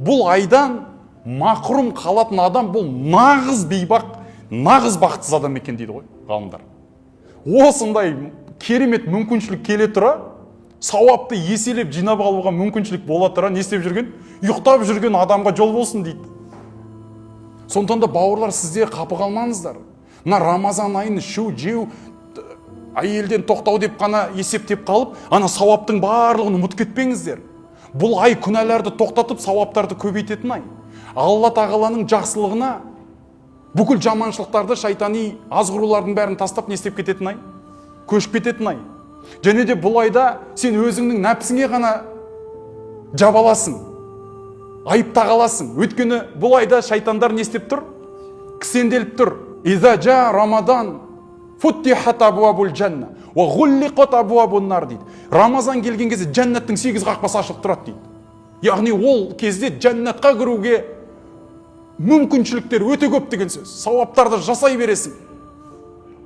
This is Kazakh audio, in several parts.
Бұл айдан мақрұм қалатын адам бұл нағыз бейбақ, нағыз бақытсыз адам екен дейді ғой ғалымдар. Осындай керемет мүмкіншілік келе тұра, сауапты еселеп жинап алуға мүмкіншілік бола тұра, не істеп жүрген? Ұйықтап жүрген адамға жол болсын дейді. Сондықтан да, бауырлар, сіздер қапы қалмаңыздар. Мына Рамазан айын ішу, жеу, әйелден тоқтау деп қана есептеп қалып, ана сауаптың барлығын ұмытып кетпеңіздер. Бұл ай күнәларды тоқтатып, сауаптарды көбейтетін ай. Алла тағаланың жақсылығына бүкіл жаманшылықтарды, шайтани азғырулардың бәрін тастап, не істеп кететін ай? Көшіп кететін ай. Және де бұл айда сен өзіңнің нәпсіңе ғана жабаласың, айып тағаласың. Өйткені бұл айда шайтандар не істеп тұр? Кісенделіп тұр. «Иза жа Рамадан футтихат абуабул жанна уа ғуллиқат абуабун нар», – дейді. Рамазан келген кезде жәннаттың 8 қақпасы ашылып тұрады дейді. Яғни ол кезде жәннатқа кіруге мүмкіншіліктер өте көп деген сөз. Сауаптарды жасай бересің.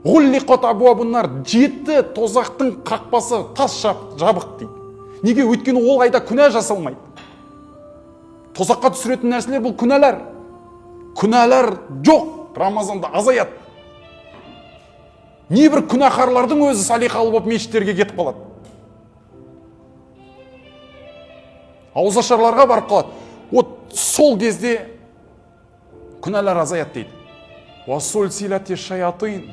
«Ғуллиқат абуабун нар», 7 тозақтың қақпасы тас жабық дейді. Неге? Өйткені ол айда күнә жасалмайды. Тозаққа түсіретін нәрселер бұл күнәлар. Күнәлар жоқ, Рамазанда азаяды. Небір күнәһарлардың өзі салиқалы болып мешіттерге кетіп қалады, ауызашарларға барып қалады. Вот сол кезде күнәлар азаяды дейді. «Уассулсилати шаятин»,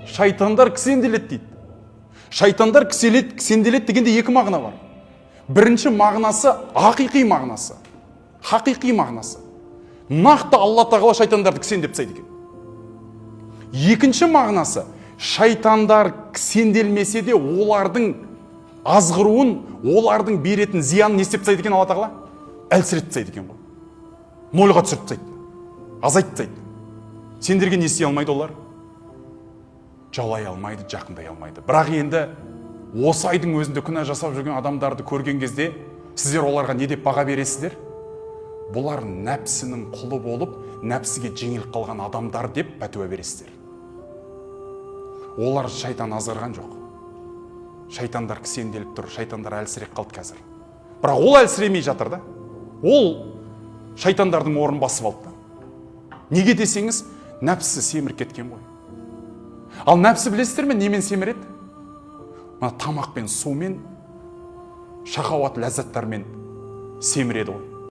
шайтандар кісенделеді дейді. Шайтандар кісенделеді дегенде екі мағына бар. Бірінші мағынасы ақиқи мағынасы, хақиқи мағынасы, нақты Алла тағала шайтандарды кісендеп тастайды екен. Екінші мағынасы, шайтандар кісенделмесе де, олардың азғыруын, олардың беретін зиянын не істеп тастайды екен Алла тағала? Әлсіретіп тастайды екен ғой, нольға түсіріп тастайды, азайтып тастайды. Сендерге не істей алмайды олар? Жалай алмайды, жақындай алмайды. Бірақ енді осы айдың өзінде күнә жасап жүрген адамдарды көрген кезде сіздер оларға не деп баға бересіздер? Бұлар нәпсінің құлы болып, нәпсіге жеңіліп қалған адамдар деп пәтуа бересіздер. Олар шайтан азғырған жоқ, шайтандар кісенделіп тұр, шайтандар әлсіреп қалды қазір. Бірақ ол әлсіремей жатыр да, ол шайтандардың орнын басып алды да. Неге десеңіз, нәпсі семіріп кеткен ғой. Ал нәпсі, білесіздер ме, немен семіреді? Мына тамақпен, сумен, шахауат ләззаттармен семіреді ғой.